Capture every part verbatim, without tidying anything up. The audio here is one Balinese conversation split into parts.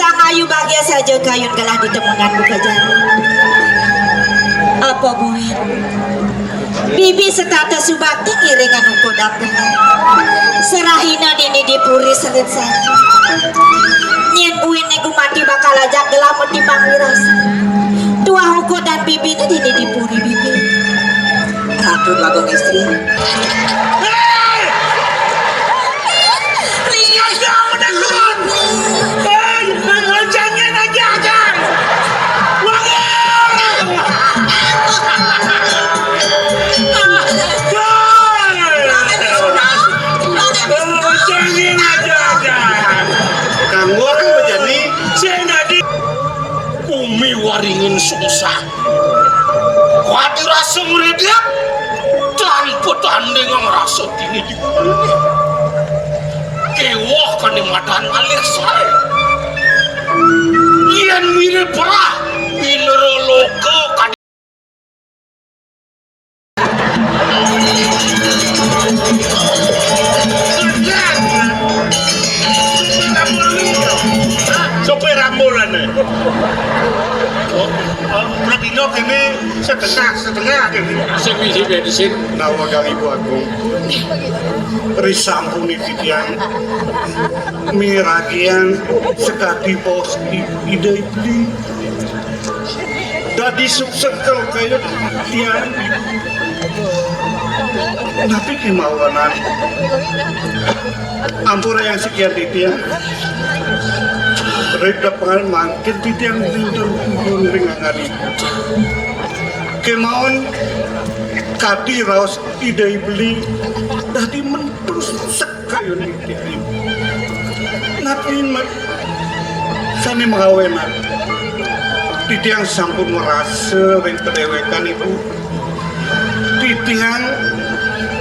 Pangayu bagia saja kayun gelah ditemungan buka jani. Apa buin? Bibi setata subakti ngiringan uku dampingan. Serahina dini di puri selit saja. Nyen buin ne gumati bakal ajak gelah meti pangwiras. Tuah uku dan bibi ne dini di puri bibi. Ratu Bagong Istri. Kang Wong bejani sing dadi umi waringin sungsang. Kuat rasa ngredep tanpa tanding ngrasa dini di kulit. Kewah kane madan alih sae. Yen mirip perah, minero loka kadi Sopir ambulane. Pradina kene setengah, setengah kene. Sing misi bensin. Nawa kang Ibu Agung. Risampuni titiang miragian sekadi pos i-, Ida Ibli. Dadi suksekel kaya tiang. Napi kemawanan? Ampura yang sekian titiang. Ridep pangan mangkin titiang dinten pun ring angan ibu. Kemawon kadi raos Ida Ibli dadi mentus sekayun titiang. Napi ma-, sane mawenang? Titiang sampun merasa ring padewekan ibu. Titiang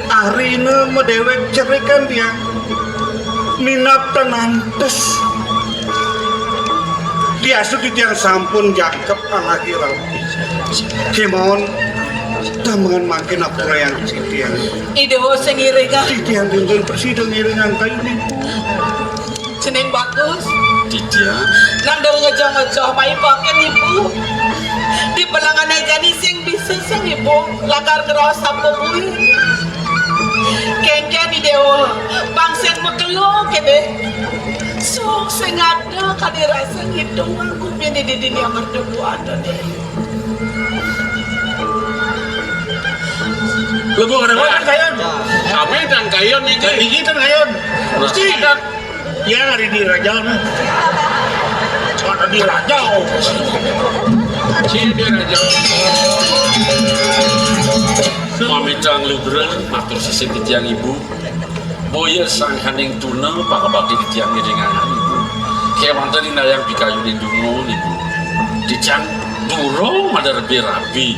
arina madewek cerikan tiang. Minab tanantes. Diastu titiang sampun jangkep alagi rauh. Kemawon, tamengan mangkin ampurayang titiang. Ida sing ngiringang. Titiang dinten prasida ngiringang kayun ibu. Cening bagus. Titiang. Nang dong ngejo-ngejo maipaken ibu. Di pelangane jani sing bisa sing ibu lakar ngraos apa kuwi. Kengken i Dewa, pang sing makelo kene. Sok sing ada kadi rasa ngitung aku bini di dunia merdu buana ne. Lebu kadang-kadang kayun. Sami dan kayun iki. Dan iki kan kayun. Mesti. Kadang Ya, hari di Raja, nah. Ada di Raja, oh. Sini dia Raja. Pamitan lugra, matur sisip titiang ibu. Boya sangkaning tuna, pakabakti titiang ngiringang ibu. Kewanten indayang pikayunin dungun ibu. Titiang durung madar rabi-rabi.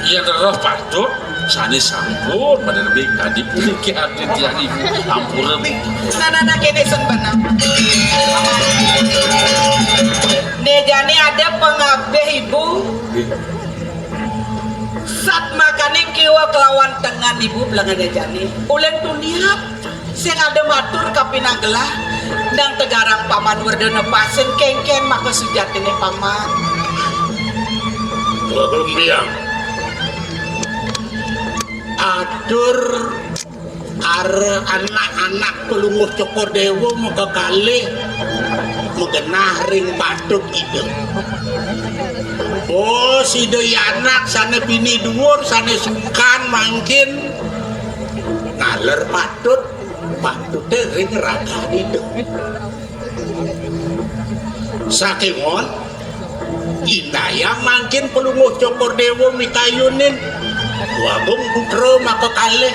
Yen rereh patut, sane sampun madar rabi kadi puniki adi tiang ibu. Ampura, Bi. Sanana kene sing benang. Ne jane ada pangabih ibu. Sat makane kiwa kelawan tengan ibu pelangane jane. Ulen tuniap. Sing ada matur kapining gelah, nang tegarang paman werda nepasin kengken maka sujatine paman. Kula belum biang. Atur are anak-anak pelungguh Cokor Dewa maka kalih magenah ring patut ida. Oh, sida anak sane bini duur, sane sungkan mangkin naler patut. Patute ring raga ida. Saking mon, indayang mangkin pelungguh Cokor Dewa mikayunin. Wagung putra maka kalih.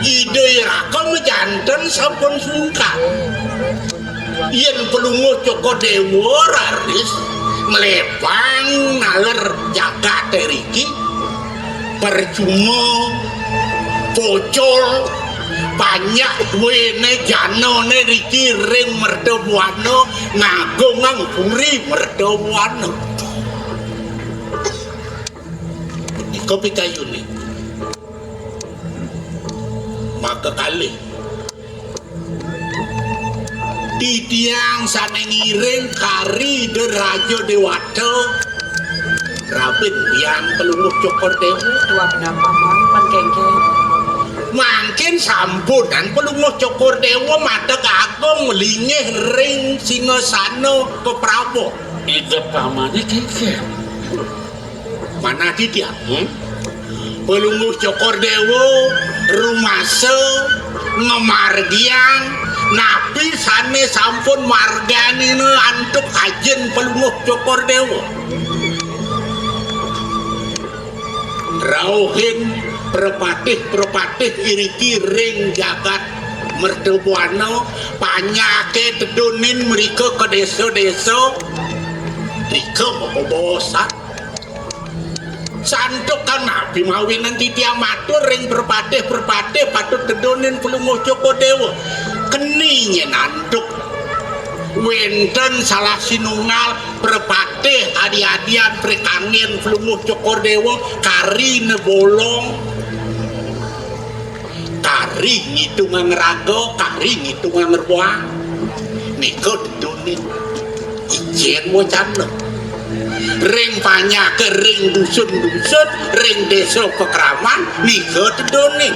Ida iraka majanten sampun sungkan. Yen pelungguh Cokor Dewa raris mlepang naler jagate riki, percuma pocol panjak duwene janane riki ring merta buana ngagongang puri merta buana. Punika pikayune. Maka kalih. Titiang sané ngiring kari Ida Raja Déwata. Rabin biang Pelungguh Cokor Déwa. Tuah benapa, Paman? Pan kéngkén. Mangkin sampunang Pelungguh Cokor Déwa madeg agung linggih ring singasana keprabon. Ida pamané kéngkén. Manah titiang? Hmm? Pelungguh Cokor Déwa rumasa ngamargiang napi sané sampun marganina antuk Ajin Pelungguh Cokor Déwa. Rauhin prapatih-prapatih iriki ring jagat Mertabuana, panjaké tedunin mrika ka désa-désa, rika mabobosan. Santukan napi mawinan titiang matur ring prapatih-prapatih patut tedunin Pelungguh Cokor Déwa. Keni nyén antuk wénten salah sinunggal prapatih adi-adian prikangin Pelungguh Cokor Déwa kari né bolong. Kari ngitungang raga, kari ngitungang ruang. Nika tedunin. Ijin wacana. Ring panjaké ring dusun-dusun, ring désa pakraman, nika tedunin.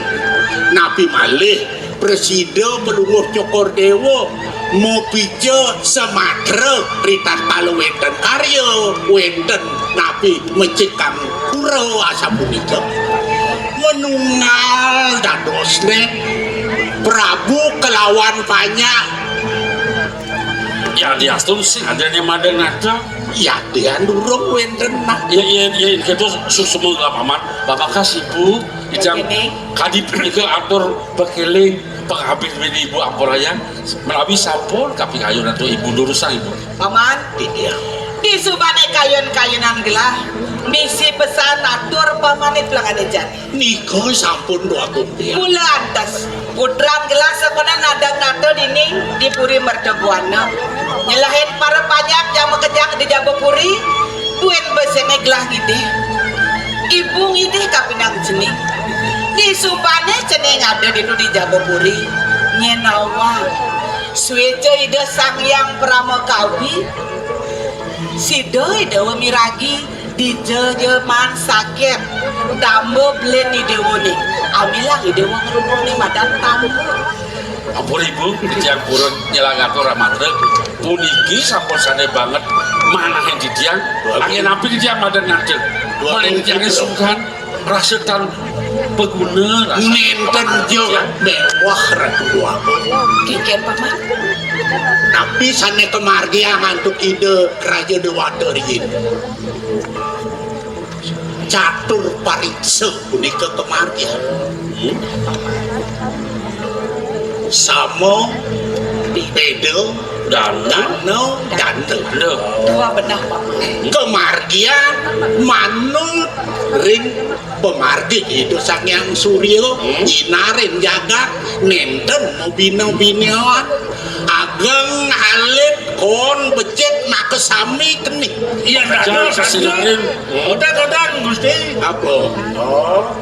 Napi malih prasida Pelungguh Cokor Déwa mapica samatra ri tatkala wénten karya, wénten napi mecikang pura asapunika. Manunggal dadosné Prabu kalawan panjak. Ya, diastun sing ada ning madeg nata. Ya, dian durung wénten nah. Ya, ya, ya, itu susuma lah, Paman. Bapak kasih, Bu. Ijang kadi punika atur pakéling pangabih wini Ibu ampurayang menawi sampun kaping ayun antuk Ibu durusang, Ibu. Paman, iya. Disubané kayun-kayunan gelah, misi pesan atur pamané pelangane jani. Nika sampun dua kumpil. Mula antes, putran gelah sakona nadang nata dini di Puri Mertabuana. Nyelahin para panjak jang makejang di jaba puri, buin besene gelah ngidih. Ibu ngidih kapinang cening. Disubané cening ada ditu di jaba puri. Nyén awang. Suéca Ida Sang Hyang Parama Kawi, sida Ida miragi dija ja maan saget damba belin Ida Déwané. Amilang Ida Déwa ngrunguné madan tamba. Ampun Ibu, titiang purun nyelang atur amatra. Puniki sampun sané banget manahin titiang. Anggen napi titiang madan ngadeg. Malih titiangé sungkan, rasa tan paguna, rasa nénten ja mewah Ratu Déwata. Kéngkén, Paman. Napi sané kamargiang antuk Ida Raja Déwata riin? Catur pariksa punika kamargiang. Hmm? Sama, beda, dana, dana, dana. Dua benar, Paman. Kamargiang manut ring pamargi Ida Sang Hyang Surya, hmm, nyinarin jagat, nénten mabina-binaan, ageng, alit, kon, becik, makasami, keni. Iya, dados, dados. Kodan, kodan, Gusti. Apa? Oh,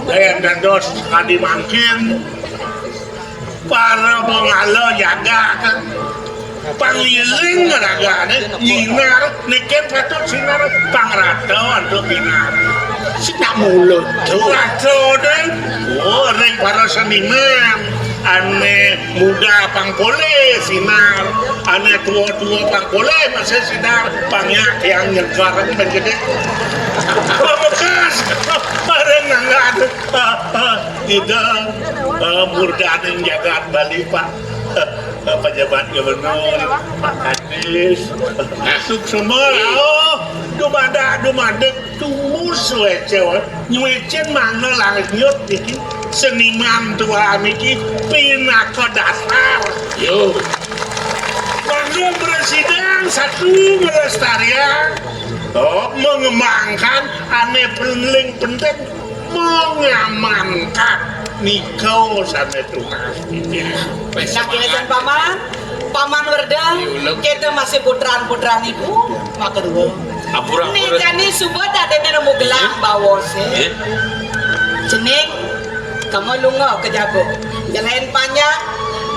yen dados kadi mangkin, para mangala jagat. Pangliling ragané nyinar, niki patut sinar pangrata antuk binar. Sing nak mulut tu. Rata deh. Oh, ring para seniman. Ané muda pang polih sinar, ané tua-tua pang polih masih sinar, pangnya yang nyegar kan gedé. Pamekas, bareng nangan. Ida, eh, murdaning jagat Bali, Pak. Eh, pejabat gubernur, Pak Kadis, suksma, oh, dumadak, dumadek, tumus wécé, wé. Nyuécén mangga langit niki, seniman tuaan niki, pinaka dasar. Yo. Mangga presidén satu ngelestarian, oh, mengembangkan ané paling penting mengamankan nika sané tunas. Nah, kira-kira Paman, Paman Werda, kita masih putran-putran Ibu, maka dua. Ampura, ampura. Nih, jani suba tak ada nemu gelang bawa sih. Iya. Cening, kamu lunga ke jago. Jalain panjang,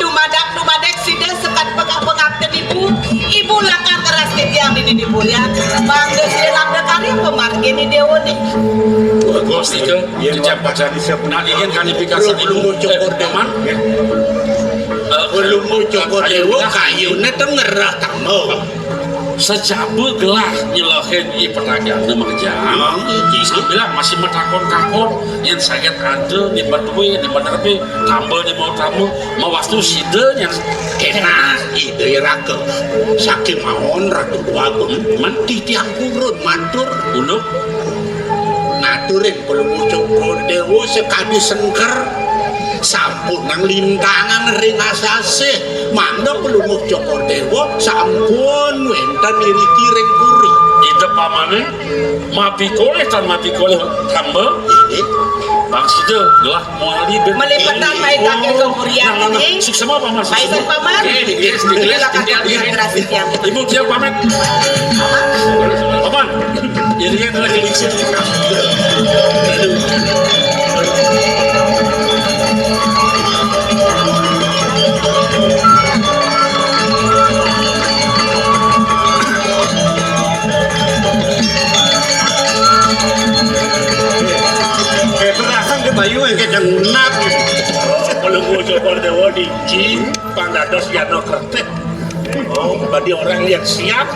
dumadak-dumadek sida sekat Pangapten ibu, ibu lakar teras titiang dini di purian. Mangda sira labda karya pamargin i déwa nih. Bagus, nika. Iya, jejak Pak Jani siap. Nah, ingin kalifikasi ibu. Belum cokor déwa. Eh, belum cokor déwa, kayuné té ngerah tamba. Sajaba gelah nyelehin i pertanyaan Mang Jang. Sambilang masih matakon-takon, yén saget ada, di madué, di madarbi, tamba, di mau tamba, mawastu sida nyén. Kénak, Ida Raka. Saking mawon Ratu Déwa Agung, men titiang purun matur. Uluk. Ngaturin Palungguh Cokor Déwa sakadi sengker. Sampunang lintangan ring asasih. Mangda Palungguh Cokor Déwa sampun wénten iriki ring puri. Ida pamané, mapikolih tan mapikolih tamba. Inggih. Bang sida gelah Malipetan main kaki ke purian ini. Suksema, Paman, suksema. Paman. Nggih, nggih, sedikit, sedikit, nggih. Ibu, siap pamit. Paman, iringan lagi licin. Aduh. Eh, perasaan ke Bayu yang kejang nak. Kalau gua coba dewa di Ji, Pang Dados Yano Kertih. Oh, bagi orang yang siap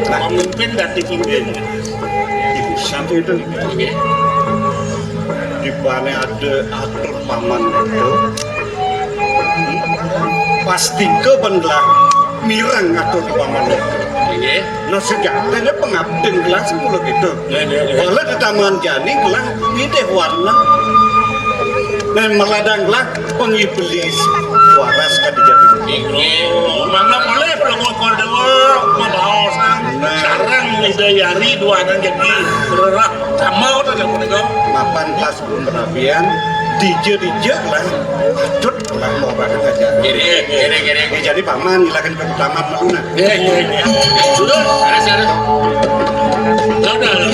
memimpin dan dipimpin. Ibu satu itu. Oke. Di mana ada atur paman itu? Pastika pang gelah mireng atur paman. Inggih. Nah, sejatiné pangabdin gelah sing kula gitu. Nggih, nggih, nggih. Wala tetambahan jani gelah ngidih warna. Nah, maladang gelah pang iblis waras kadi jati. Inggih. Mangga boleh Prabu Pandawa mabaos. Nah. Sareng Ida Yari duanan jati. Rerah tamba to jamu nika. Mapan kelas Perabian, dija-dija lah, acut lah, mau banget aja. Kiri, kiri, kiri. Ini jadi paman, ngilakan ke taman malunan. Iya, iya, iya. Duduk, ada, ada. Ada, ada.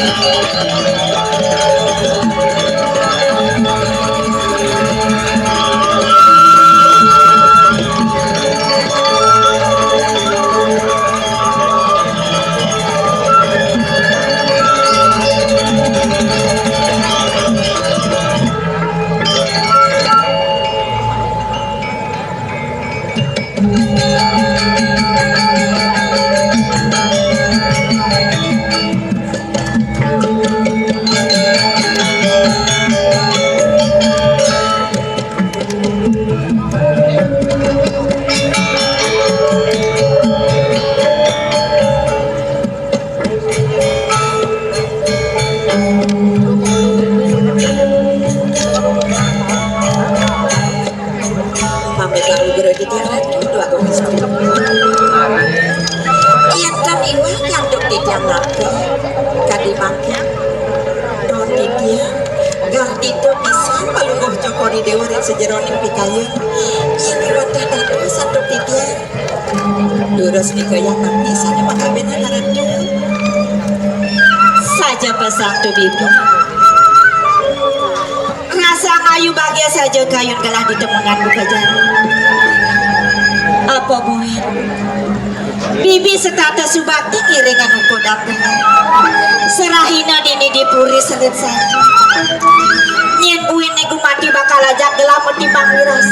Pamit karo Guru Titiang Ratu, dua kali satu. Yén tan iwak nyantuk titiang napa, kadi mangkin. Don titiang, gartita pisan Palungguh Cokor I Déwa ring sajeroning pikayun. Yén iwak teh dados santuk titiang. Durus nika yang mati sané makawinan Ratu. Saja pesan tu bibi. Rasa ayu bahagia saja kayun gelah ditemungan buka jalan. Apa buin? Bibi setata subakti ngiringan uku dapur. Serahina dini di puri serit saja. Nyén buin nego mati bakal ajak gelah metimbang wiras.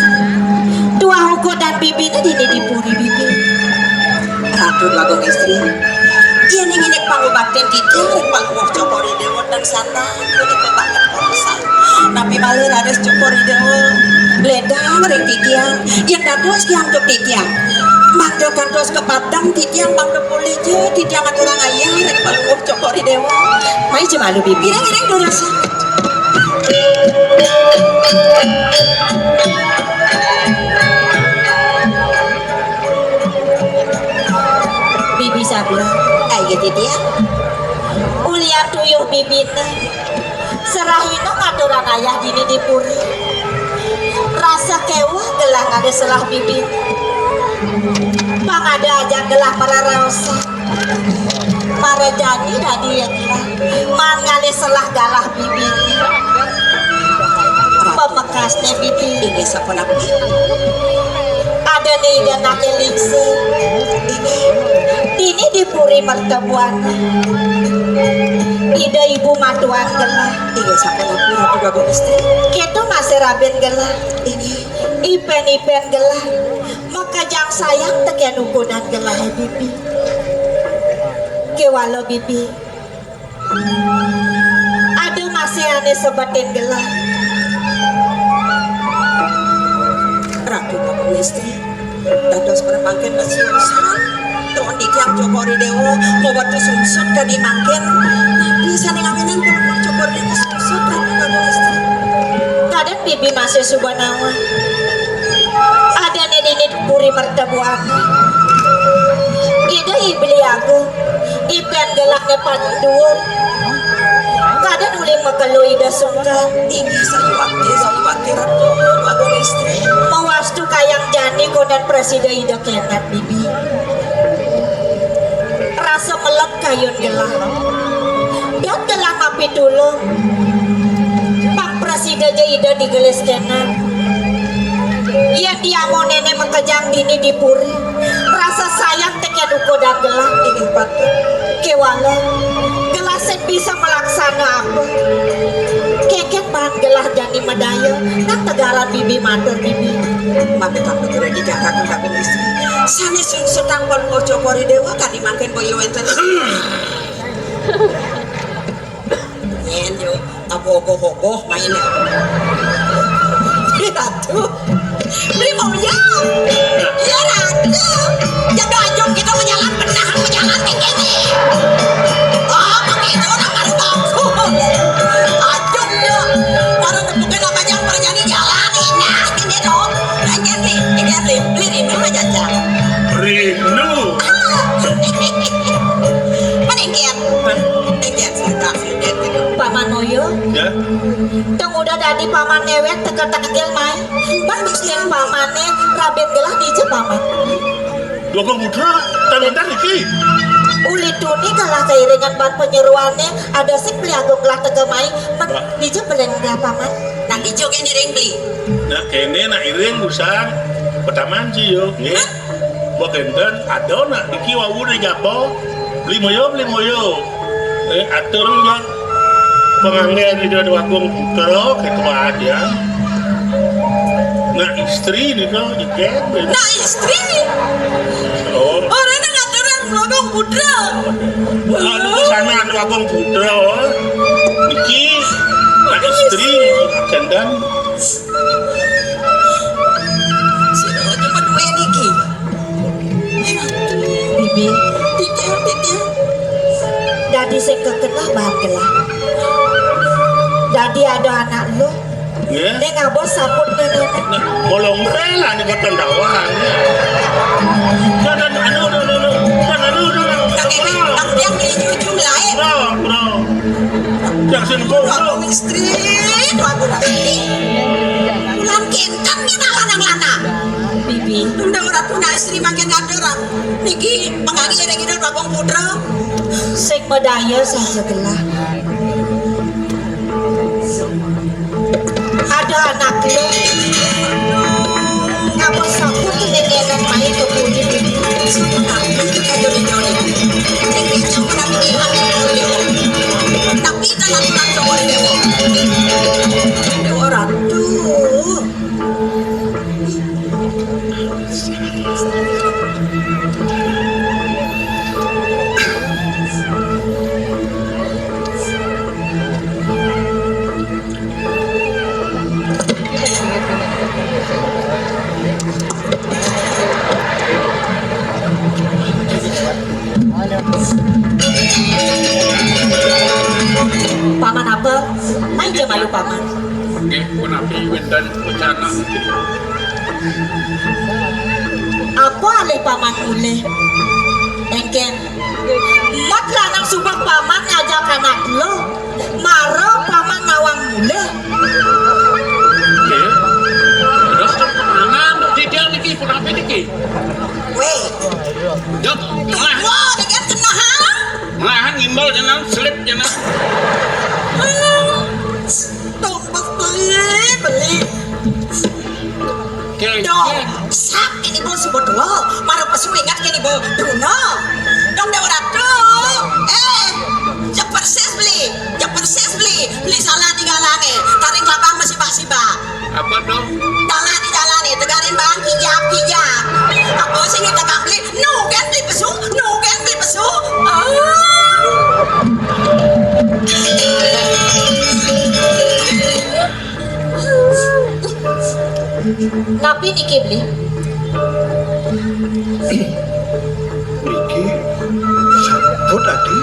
Tuah uku dan bibiné dini di puri bibi. Ratu Bagong Istri. Yén ingin pangubaktin titiang ring Palungguh Cokor I Déwa tan sana, punika banget urusan. Napi malih raris Cokor I Déwa bledang ring titiang, yén dados ki antuk titiang. Mangda kantos kapadang titiang, mangda polih ja titiang aturang ayah ring Palungguh Cokor I Déwa. Mai ja malu bibi. Iring, iring durus. Bibi sabur, ayo titiang. Ulian tuyuh bibiné. Serahina ngaturang ayah dini di puri. Rasa kéweh gelah ngalih selah bibiné. Pang ada ajak gelah mararaosan. Marajani dadi ya gelah. Maan ngalih selah galah bibiné. Pamekasné bibi. Inggih sapunapi? Dene Ida anaké lingsir. Dini di puri mertabuan. Ida ibu matuan gelah. Inggih sampun, Ratu Istri. Kéto masih rabin gelah. Inggih. Ipén-ipén gelah. Makejang sayang tekén ukudan gelah, bibi. Kéwala bibi. Ada masih ané sebetin gelah. Ratu Prabu Istri, dados pramangkin kasiusan. Tuan Diki Cokor I Déwa, mawetu sungsut kadi mangkin. Napi sané ngawinang kula Cokor I Déwa sungsut, Ratu Prabu Istri? Kadén bibi masih suba nawang. Adané dini puri mertabuan. Ida I Beli Agung. Ipén gelahné paling duur. Kadén uli makelo Ida sungkan. Inggih sayuwakti, sayuwakti Ratu Agung Istri. Mawastu kayang jani kondén prasida Ida kénten, bibi. Rasa melek kayun gelah. Dot gelah mapitulung. Pang prasida ja Ida digelis kénten. Yén diamonéné makejang dini di puri. Rasa sayang tekén ukudan gelah. Inggih patut. Kéwala, gelah sing bisa malaksana apa? Kékén baan gelah jani madaya, nang tegaran bibi matur bibi. Mapitang pitutur di jaka kang Istri. Sané sungsutang Palungguh Cokor I Déwa kadi mangkin boya wénten. Nyén yo, apa ogoh-ogoh main. Ratu. Beli mau ya. Ya Ratu. Ya doa jom kita menjalan benar, menjalan tinggi nih. Oh, pakai itu orang baru bagus. Ajum ya. Orang bukan apa yang terjadi jalan ini. Ini dong. Enggak nih, enggak nih. Beli rindu aja, Cak. Rindu. Ah. Meningkir. Enggak, sudah. Paman Moyo. Ya. Tong udah dadi paman néwék teka tagel mai. Ban Gusti pamané rabin gelah dija paman. Dua Agung Putra, tan bentar iki. Uli tuni kalah kairingan ban panyeruané, ada sik Beli Agung gelah teka mai. Men, dija belen gelah paman. Nang ijo kéné ring beli. Nah, kéné nak iring usang. Pertama sih yo, nggih. Mbok énten ada nak iki wau di japo. Beli moyo, beli moyo. Eh, atur ya. Panganggen Ida Dwagung Putra, kéto aja. Nah, istri nika dikén. Nah, istri. Oh. Orang nak aturan Dwagung Putra. Anu sana Dwagung Putra. Niki, nah, istri, jandan. Sira cuma duwe niki. Bibi, titah, titah. Dadi sing kekenah bahan gelah. Dadi ada anak lu. Nggih. Ning abot saput nenek. Nah, bolong rela nih boten dawahan. Jangan anu, anu, anu, anu. Jangan anu, anu, anu. Kakek, Kang Biang beli cucu lain. Bro, bro. Yang sing Prabu istri, Prabu istri. Bulan kinten kita lanang-lanang. Bibi. Undang Ratu nak istri makin ada orang. Niki pengagi ada kita Prabu Putra. Sing madaya saja gelah. Ada anak lu. Ngapa sapu tuh nenek main ke budi, Bibi? Sapu tak, itu kan dari jauh. Ini campur aku hilang dari jauh. Tapi kan aku nak cowok dewa. Dewa ratu. Paman apa? Main jam ayu paman. Nggih, punapi wénten wacana. Apa alih paman mulih? Engken. Mat lanang subak paman ngajak anak lo. Mara paman nawang mulih. Nggih. Terus kok kemangan? Didel niki, punapi niki? Wéh. Jok, malah. Wah, dengan kenal. Malahan ngimbal jenang, selip jenang. Tumbek beli, beli. Kira-kira. Dong, sak ini bos Betul, mara pesu inget kene Ibu Duna. Dong Dewa Ratu. Eh, cek persis beli, cek persis beli. Beli salah tinggalane. Taring kelapa masih bak-sibak. Apa dong? Dalan di dalane, tegarin bang kijap-kijap. Apa sing ditekak beli? Nu kan beli pesu, nu kan beli pesu. Ah. Napi niki beli? Niki saput adi.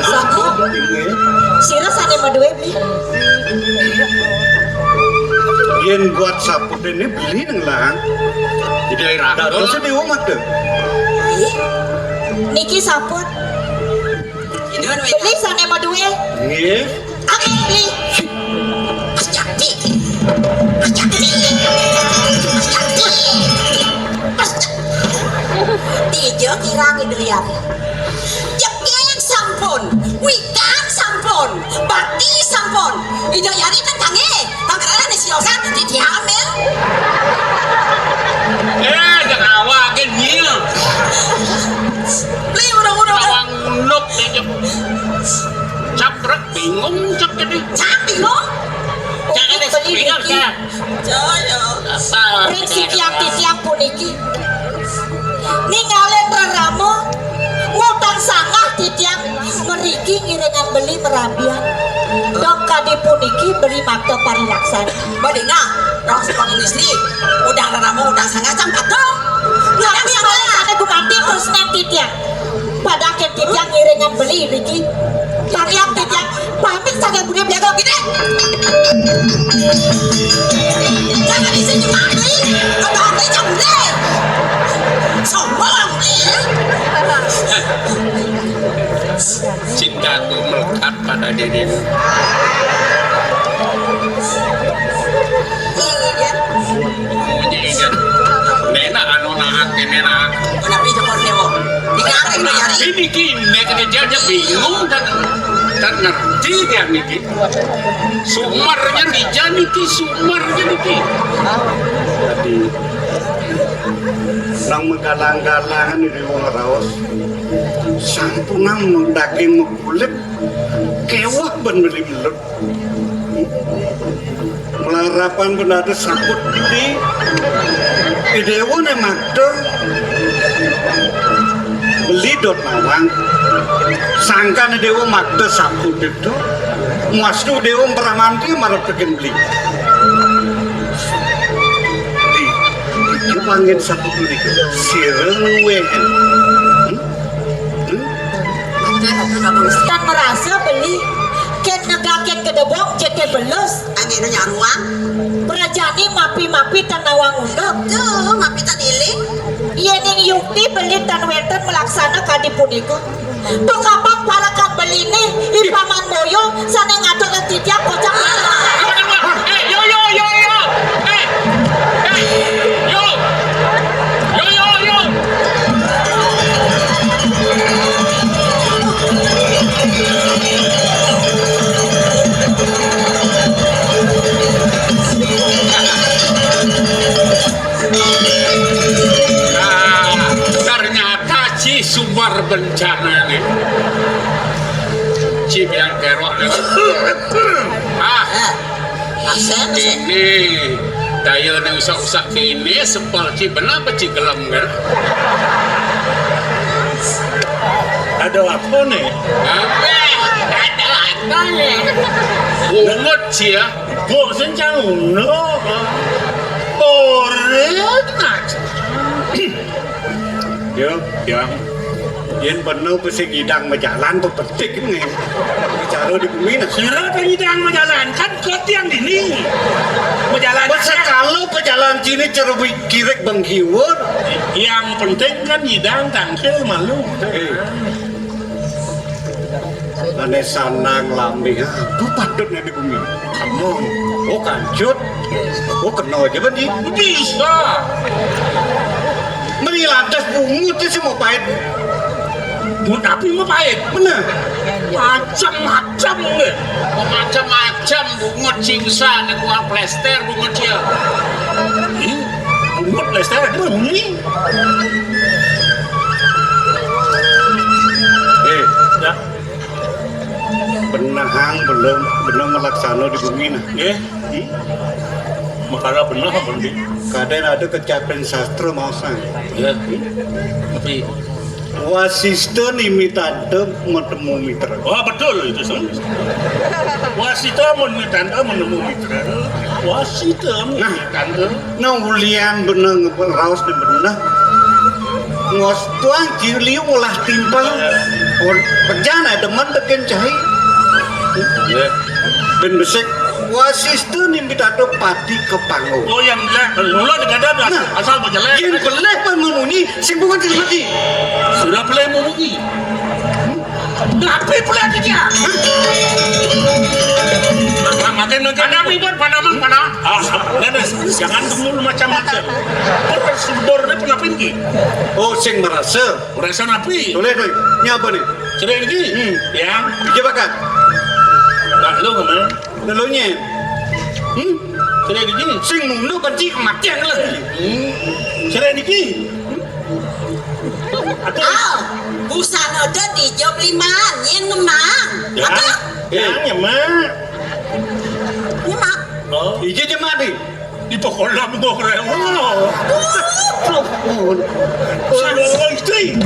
Saput? Saput, nggih. Sira sane madue beli? Yen buat saput ini beli nang lang. Jadi ratu. Dados di rumah tuh. Ih, niki saput. Beli sane madue. Nggih. Amin beli. Pas cakti. Pas cakti. Pas cakti. Pas cakti. Dija kirang Ida Yari. Jegeg sampun, wikan sampun, bakti sampun. Ida Yari kan tangi, tangerane siosan diambil. Eh, jangan awak ke nyil. Beli udah-udah. Awang unduk aja. Caprek bingung cek tadi. Cak bingung. Jangan ada beli speaker, beli. Cak. Jaya. Asal. Prinsip yang titiang puniki. Ningalin rerama, ngutang sangah titiang meriki ngiringan beli merambian. Dong kadi puniki beli makta parilaksana. Badinga, roh sekolah istri, udah rerama, udah sangah, cang patung. Tapi yang lain ada gumanti terus nanti tiang. Padahal titiang ngiringan beli niki. Tariang titiang pamit saking budi beliau gini. Jangan isi cuma beli, atau beli jam beli. Sombong beli. Cintaku melekat pada dirimu. Iya, iya. Nena anu naak, nena naak. Kenapa itu kau nyewa? Ini apa yang mencari? Ini kini kerja aja bingung dan dan ngerti dia niki. Sumarnya dija niki, sumarnya niki. Jadi nang menggalang-galang ini wong raos. Sampunang daging mekulit kewah ben beli melut. Melarapan pendados saput di Idewa ne makta beli dot nawang. Sangkan Idewa makta saput itu muastu Idewa pramanti marep teken beli. Di, di pangin saput itu sira nuwehen. Hmm? Hmm? Tan merasa beli ken negakin gedebong jete belus. Angin nyaruang. Prajani mapi-mapi tan nawang unduk. Tuh, mapi tan iling. Yening yukti beli tan wenten melaksana kadi punika. Tukapang para kang beline, ipaman boyo, sane ngatur titiang kocak. Eh, yo, yo, yo, yo. Eh, eh, yo. Yo, yo, yo. Nah, ternyata ci sumber bencana nih. Ci biang kerok nih. Ah, Asen, asen. Ini daya nih usah-usah kini sepel ci benar apa ci gelem kan? Ada apa nih? Apa? Ada apa nih? Bungut ci ya. Kok sencang uno? Oren aja. Yo, yang yen bener sing ngidang majalan tuh penting nih. Bicara di bumi nah. Sira kan ngidang majalan kan kot yang dini. Majalan. Sekalo pejalan sini cerwi kirek bengkiwur. Yang penting kan ngidang tangkil malu. Eh. Ane sanang lambing apa patut nek di bumi? Kamu, oh kancut, oh kena aja bandi. Bisa. Meni lantas bungut sih mau pahit. Bungut api mau pahit. Bener. Macam-macam deh. Macam-macam bungut sih usah nek uang plester bungut ya. Ih, Mut lester ada bunyi. Eh, ya. Benehang belum, belum melaksana di bumi nah. Nggih. Makara beneh apa, Ndi? Kadén ada kecapen sastra maosang. Ya. Tapi Wasista nimitanta matemu mitra. Wah, betul itu, Sam. Wasita mun mitanta menemu mitra. Wasita mun Nah. mitanta. Nah, ulian beneng raos di beneh. Ngos tuang ciliu ngolah timpal. Pejana demen tekén cai. Ya. Ben besik. Wasista nimitanta pati ka panggung. Oh, yang jelek. Mula dikata asal, Nah, asal bejelek. Yang beleh pun memunyi, sing bukan sing mati. Sudah pelih memunyi. Ngape pelih dia? Makin, makin. Ada mimbar, panaman, panaman. Ah, jangan dulu macam-macam. Terus sudor ni penapin ki. Oh, sing merasa. Merasa napi? Boleh, boleh. Ini apa nih? Sering ki. Hmm. Yang. Ija bakat. Nah, lu kemana? Lelonye. Hmm? Cerai niki. Sing mundur benci kematian lah. Hmm. Cerai niki. Aduh. Au, busana dadi jam lima, nyén ngemang. Ya. Apa? Ya, nyemak. Nyemak. Oh. Ije jemak di. Di pokolam gua keren. Wow. Aduh. Oh, istri.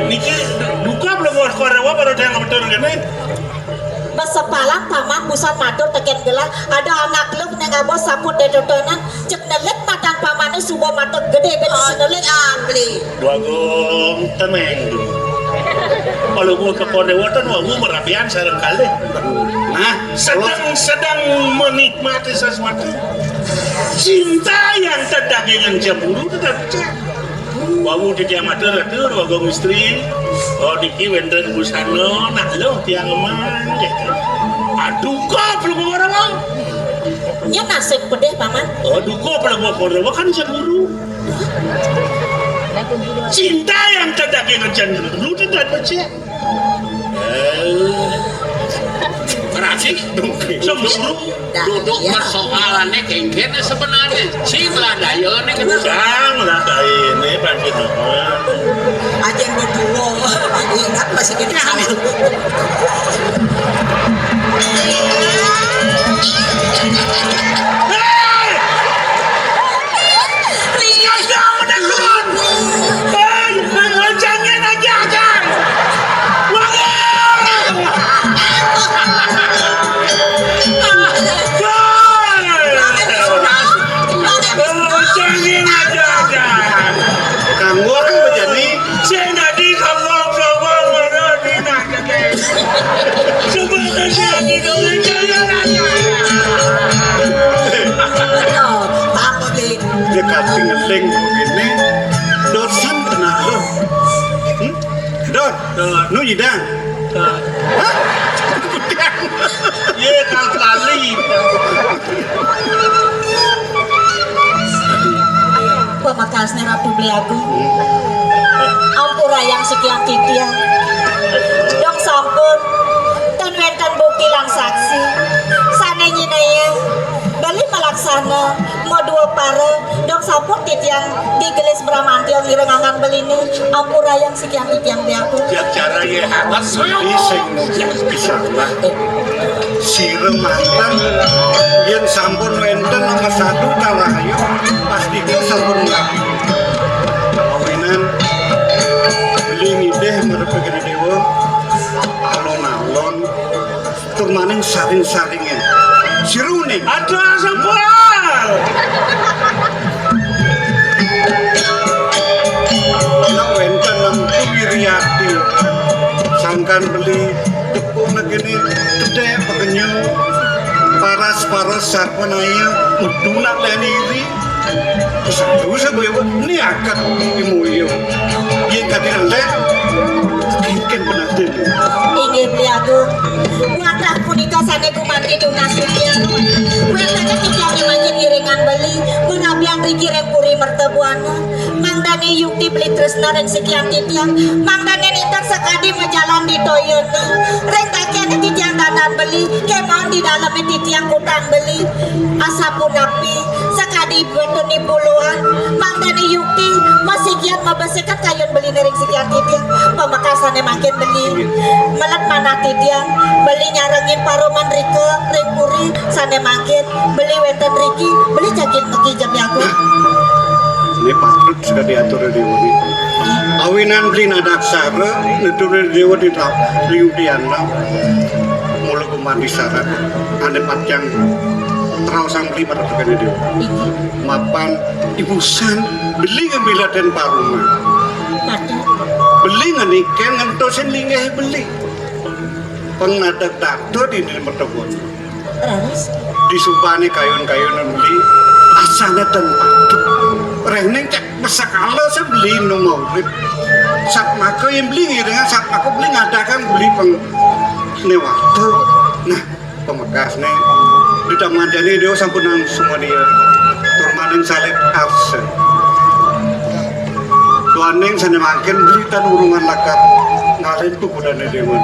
Niki duka belum gua sekolah baru ada yang betul gini. Besepalan paman busan matur tekén gelah, ada anak luk nang abos saput dedodonan, cek nelik matan pamané suba mata gedé ben sing nelik. Beli. Dua gong temeng. Kalau gua ke Korea Watan, wah, gua merabian sareng kalih. Nah, sedang, sedang menikmati sesuatu. Cinta yang terdagingan cemburu tetap pecah. Wau titiang matur, atur, wau mistri. Oh, niki wénten busana, nak lo tiang emang, gitu. Aduh, kok belum orang mau? Nya nasib pedih, Paman. Oh, duka belum orang kan cemburu. Cinta yang terdagingan cemburu tidak percaya. Eh, berarti cemburu. Duduk persoalannya kengkene sebenarnya. Si Meladaya ini kena. Sang Meladaya ini pasti nama. Ajen berdua. Ingat masih kena. Hei! Lihat yang menakut. Hei, jangan aja, Kang. Wah! Kang Wong bejani. Sing dadi kawong-kawong ora dina. Coba kasih lagi kau jalan. Apa, Dik? Dia kasih ngeling begini. Dosen kenal lo. Hmm? Dor, nu nyidang. Hah? Ye, kal kali. Pamekasné Ratu Beli Agung. Ampurayang sikian titiang. Dong sampun, tan wénten bukti lan saksi. Sané nyinaya, beli malaksana, madua para, dong sampun titiang digelis bramantia ngiring angan beliné. Ampurayang sikian titiang Beli Agung. Tiap cara ye hangat soyo. Sing bisa lah. Sira manten yén sampun wénten nomor satu kalahayu, pasti sampun ngabdi. Kawinan beli ngidih marep Gedé Déwa, alon-alon tur maning saring-saringin. Sira uning. Ada sabar. Nek wénten nang Wiriati, sangkan beli tepung negene gedhe pekenyu, paras-paras sarpanaya metu nak leni iri. Satu sebaya niakat imuyu. Yen kadi entek, mungkin penaden. Inggih, Beli Agung. Wantah punika sané gumanti tunas titiang. Wénten titiang nyemanjing iringan beli, menabian riki ring puri mertabuana. Mangdane yukti beli tresna ring sikian titiang, mangdane nenten sakadi majalan di toyana. Ring kakiane titiang dandan beli, kemawon di daleme titiang kutang beli. Asapunapi, sakadi Ibu tuni puluhan, mangdani yukti, masikian mabesikan kayun beliné ring sikian titiang, pamekasné mangkin beli, melet manah titiang, beli nyarengin paruman rika, ring puri, sané mangkin, beli wénten riki, beli jagi megi jam jago. Ini patut sudah diatur di uni. Awinan beli nadaksara, nuturin dewa di rap, di udiana, mula kumandi sarat, ané pacang, raosang beli pada tekan dewa. Mapan ibusan beli ngambilatin parungan. Beli ngeniken ngentosin linggih beli. Pang ngadeg-daged di, di pertemuan. Raris. Di subané kayun-kayunan beli, asané ten patut. Réhning cek besakala sih beli nu urip. Satmaka yang beli ngiringan satmaka beli ngadakan beli pang newata. Nah, pamekasné, ditamanjani dia sampunang sumadia. Turmaning salib arsa. Duaning sané mangkin beli tan urungan lakar ngalih pupudané dewa.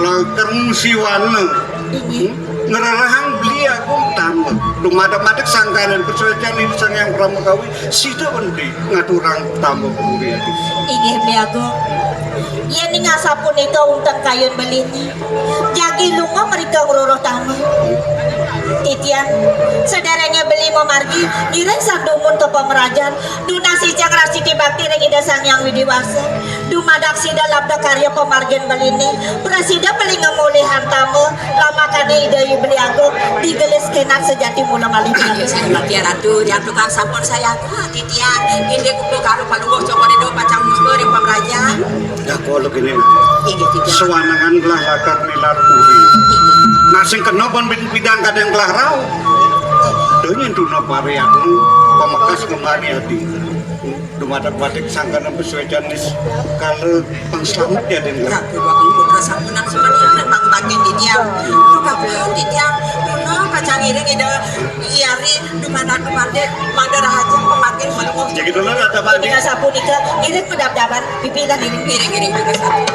Lakar musiwana. Inggih. Ngrerehang beli agung tama. Dumadak-madak sangkaning pasuécan ing Sang Hyang Pramakawi, sida endi ngaturang tama puri adi. Inggih, Beli Agung. Yén ning asapunika unteng kayun beliné, jagi lunga mrika ngruruh tama. Titiang, sadéréngé beli mamargi, ngiring sang dumun ka pamrajan, nunas icang rastiti bakti ring Ida Sang Hyang Widi Wasa. Dumadak sida labda karya pamargin beliné, prasida beli ngamolihang tama, lamakané Ida Hyang Beli Agung, digelis kénak sejati mula malih. Inggih, Sang Hyang Ratu, Hyang Tukang sampun sayaga titiang, indik kumpul karo Palungguh Cokor Indo pacang muska ring pamrajan. Dah kala kéné, nah. Inggih, titiang. Sawanengan gelah lakar nilar puri. Inggih. Nah, sing kena pon bin-, bidang kadang gelah rauh. Donya tuna pariatmu, pamekas kembali ati. Dumadak batik sangkaning pasuécan nis kala pangslamet ya, Déwa. Ratu Agung Putra sampunang sumanian pangbatin titiang. Duka pun titiang, tuna pacang ngiring Ida Hyang Ri dumadak batik mangda rahajeng pamargin Palungguh. Jadi dulu kata Pak Adi. Nika sapunika, ngiring medabdaban, pipih lan ngiring. Ngiring, ngiring juga satu.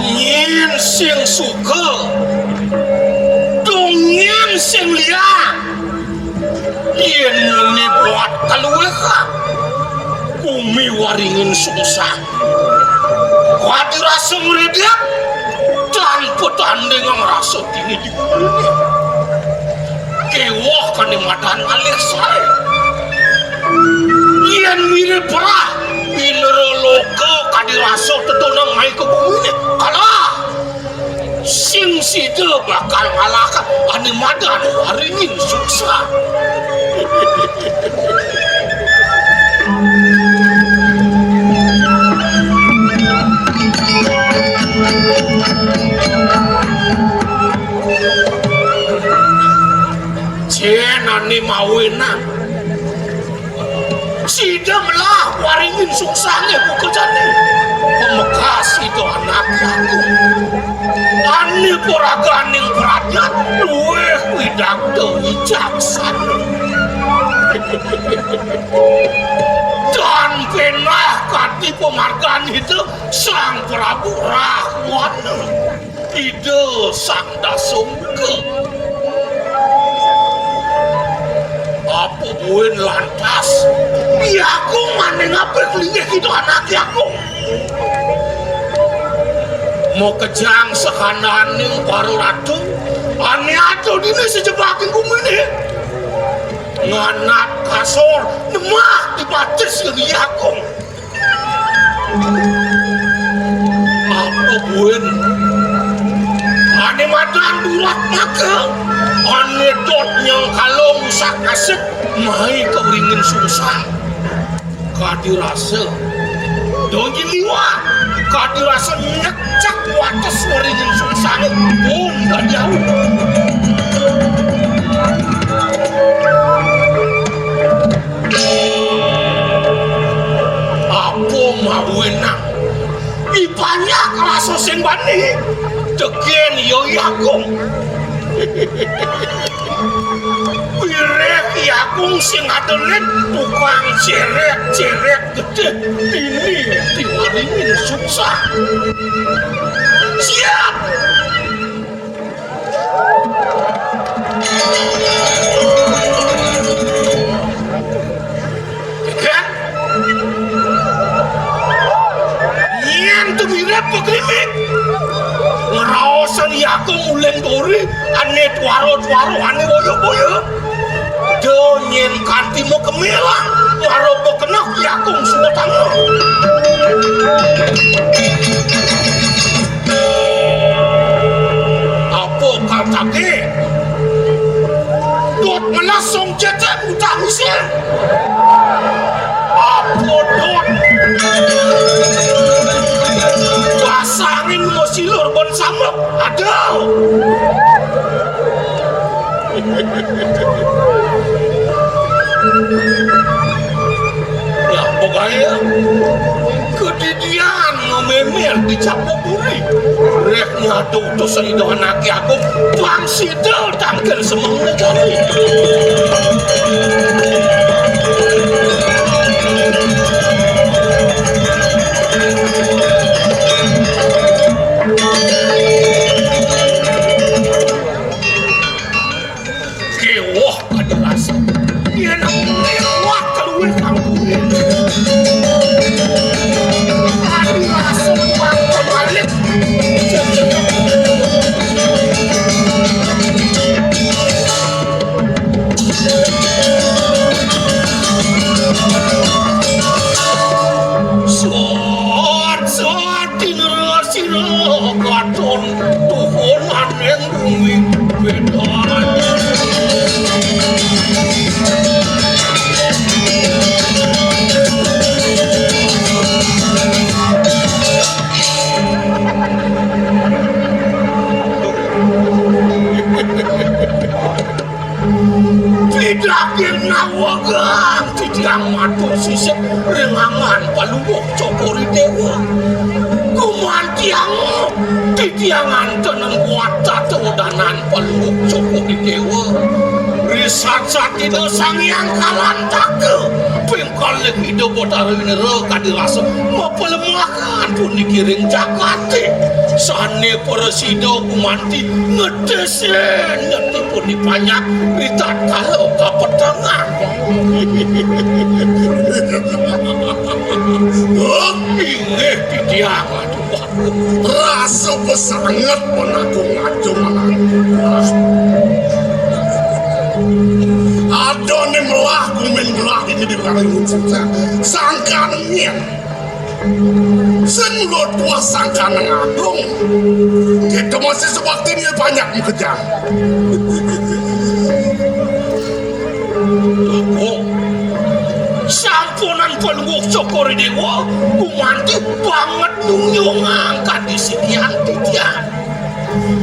Nyén sing suka, dong nyén sing liang. Yén muni buat kaluwih, bumi waringin sungsang. Kadi rasa mredep, tan patanding rasa dini di bumi. Kéweh kanimadan alih saé. Yén mirib perah, indra loka kadi rasa tetonang mai ka bumi. Kalah. Sing sida bakal ngalahkan ané madan waringin suksa. Cén ané mawinan. Sida melah waringin suksané buka jani. Pamekas Ida Anaké Agung. Ané paraganing pradnyan luwih widagda wicaksana. Tan pénah kanti pamargan Ida Sang Prabu Rahwana. Ida Sang Dasungka. Apa buin lantas? Ki Agung maning apa linggih Ida Anaké Agung? Makejang sahananing para ratu, ané ada dini sajebaking guminé. Nganat kasor nemah di batis Hyang Agung. Apa buin? Ané madan durak maka, ané dot nyangkala ngusak-asik mai ka ringin sungsang. Kadi rasa. Donyi liwat. Kadi rasa nyecek wates waringin sungsangé pun dadi awu. Apa mawenang? Ipanyak rasa sing bani. Tekén ya Hyang Agung. Wiréh Hyang Agung sing adelit tukang cérét-cérét gedé dini di waringin sungsang. Siap. Kan? Yén tumirip pagrimik. Ngraosan Hyang Agung uling duri, ané tuara-tuara, ané boya-boya. Da nyén kanti makemilang, mara pakeneh Hyang Agung suwetanga. Apa katake? Dot melas song cecep utang usin. Apa dot? Basangin masilur bon samuk. Aduh. Ya, pokoknya kedidian ngememer di Capoburi. Rek nyatu tuh seido anak aku, bang sidel tangkil semang negari. Kéweh adi rasa. Yén aku kéweh kaluwih kang kuwi. Adi rasa wong kebalik. Suwat, suwat. Tinera sira katon tuhunan ing bumi Bédan. Pidakin nawegang titiang matur sisip ring angan Palungguh Cokor I Déwa. Gumantiang titiang antenen kuat tata wedanan Palungguh Cokor I Déwa. Risat-sat Ida Sang Hyang Kalantaka ping kalih Ida Batara Winera kadi rasa mapalemah Ampun dikiring jagaté. Sané prasida gumanti ngedesin ngetipun dipanjak ritatkala kapetengan. Inggih titiang, aduh, aduh. Rasa pesanget penaku ngadu menang. Ada ni melah kumin gelah ini di Sangkan nyén. Sing luwih tuah sangkaning agung. Kita masih sebakti nih banyak makejang. Agung. Sampunan Palungguh Cokor I Déwa, gumanti banget nunjungang kadi sikian titian.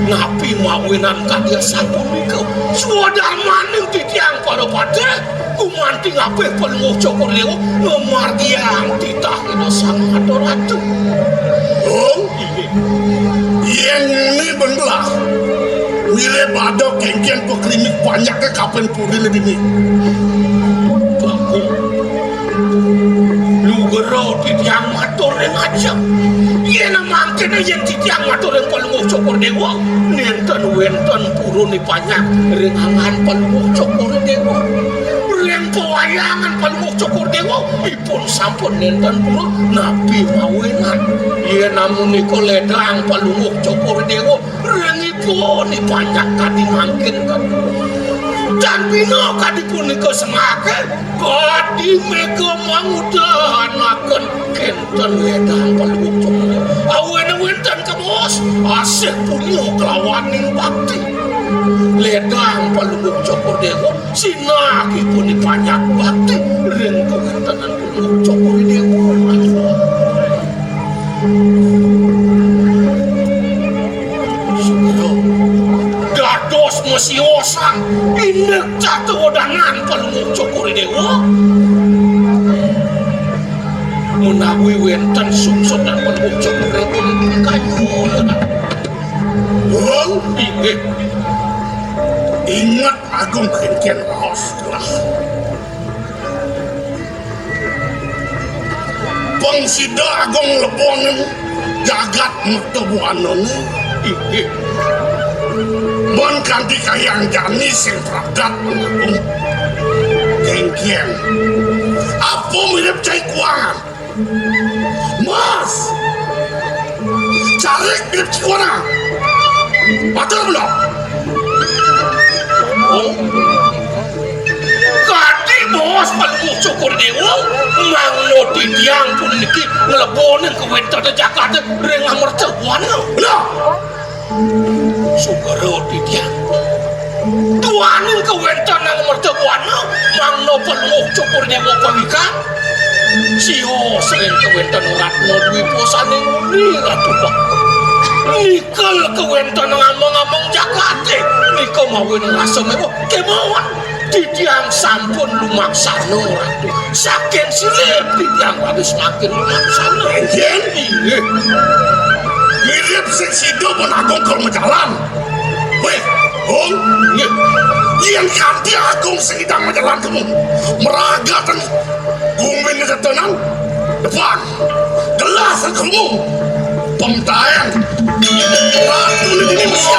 Napi mawinan kadi asapunika? Swadarmaning titiang para patih, gumanti ngapih Palungguh Cokor I Déwa ngamargiang titah Ida Sang Maha Ratu. Oh, inggih. Yén ngéné ben belah, mirib ada kénkén paklinik panjaké kaping puriné dini. Bagong. Lugra titiang matur ring ajeng. Yén mangkéné yén titiang matur ring Palungguh Cokor Déwa, nénten wénten purun dipanjak ring angan Palungguh Cokor Déwa. Ring pawayangan Palungguh Cokor Dewa, ipun sampun nenten pura napi mawinan. Yen amunika ledang Palungguh Cokor Dewa, ring ipun ipanjak kadi mangkin kan. Tan bina kadi punika semake, kadi mega mangudanaken kenten ledang Palungguh Cokor Dewa. Awene wenten kemos, asih punya kelawaning bakti. Ledang Palungguh Cokor Dewa, sinakipun ipanjak bakti ring kawentenan Palungguh Cokor Dewa. Sugra, dados masiosan indik catuwadangan Palungguh Cokor Dewa. Menawi wenten sungsutan Palungguh Cokor Dewa, kanyunan. Wong, inggih. Inget Agung, kengken raos gelah. Pang sida Agung leboning jagat Mertabuanane. Inggih. Mun kanti kayang jani sing pragat Agung. Kengken. Apa mirip cai kuangan? Mas. Carik mirip cai kuangan. Matur mula. Oh. Kadi bos Palungguh Cokor Dewa, mangda titiang puniki nglebonin kawéntenan jagaté ring Amerta Buana. Bener. Sugra titiang. Duaning kawéntenan Amerta Buana, mangda Palungguh Cokor Dewa pawikan. Sios ring kawéntenan Ratna Dwipa sané nguni Ratu Bangkul. Nikel kawéntenan ameng-ameng jagaté, nika mawinan rasa méweh. Kémaon titiang sampun lumaksana, Ratu. Saking silih titiang raris makin lumaksana. Yén? Inggih. Mirip sing sida pun Agung kal majalan. Wéh, Gung. Nggih. Yén kanti Agung sing idang majalan kemu, maragatang guminé tetenan, depan. Gelah kemu. Pemtaén. Ratu ini mesti.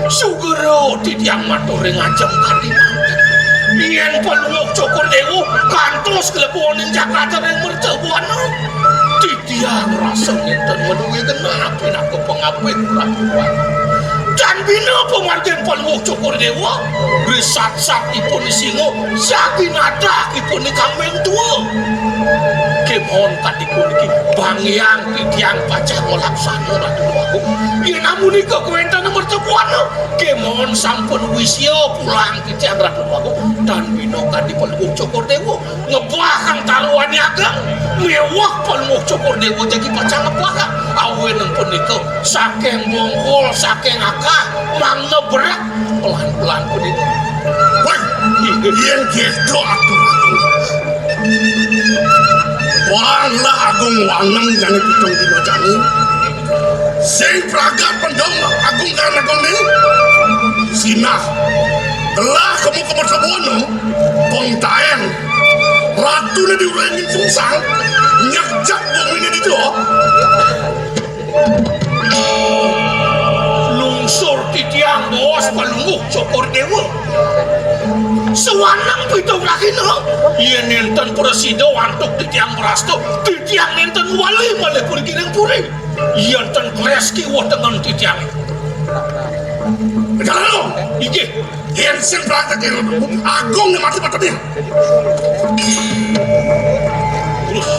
Sugra titiang matur ring ajeng kadi mangkin. Yén Palungguh Cokor Dewa kantos nglebonin jagaté ring Merta Buana, titiang rasa nénten madué genah pinaka pangapit Ratu Buana. Tan bina pamargin Palungguh Cokor Dewa, risatsat ipun singa, jagi nadak ipun kambing tua. Kémaon kadi puniki, banggiang titiang pacang malaksana, Ratu Agung. Yén amunika kawéntenan Merta Buana, kémaon sampun wisia pulang titiang, Ratu Agung. Tan bina kadi Palungguh Cokor Dewa ngebahang taruhan ageng, méweh Palungguh Cokor Dewa jagi pacang ngebahang. Awinan punika, saking bongkol, saking akah, mangda berek pelan-pelan puniki. Wah, yén kéto atur. Wah, lah Agung waneng jani pitung dina jani. Sing pragat pendem Agung kan Agung ni. Sinah. Telah kamu ke Merta Buana, pengtaén. Ratuné diulingin sungsang, nyakjak guminé dija. Lungsur titiang bos Palungguh Cokor Dewa. Sawaneng pitung rahina, yén nénten prasida antuk titiang brasta, titiang nénten wali malih puri kiring puri. Yén ten kles kiwa tengen titiang. Jalan, inggih. Yén sing praktek Agung né mati pateni. Terus.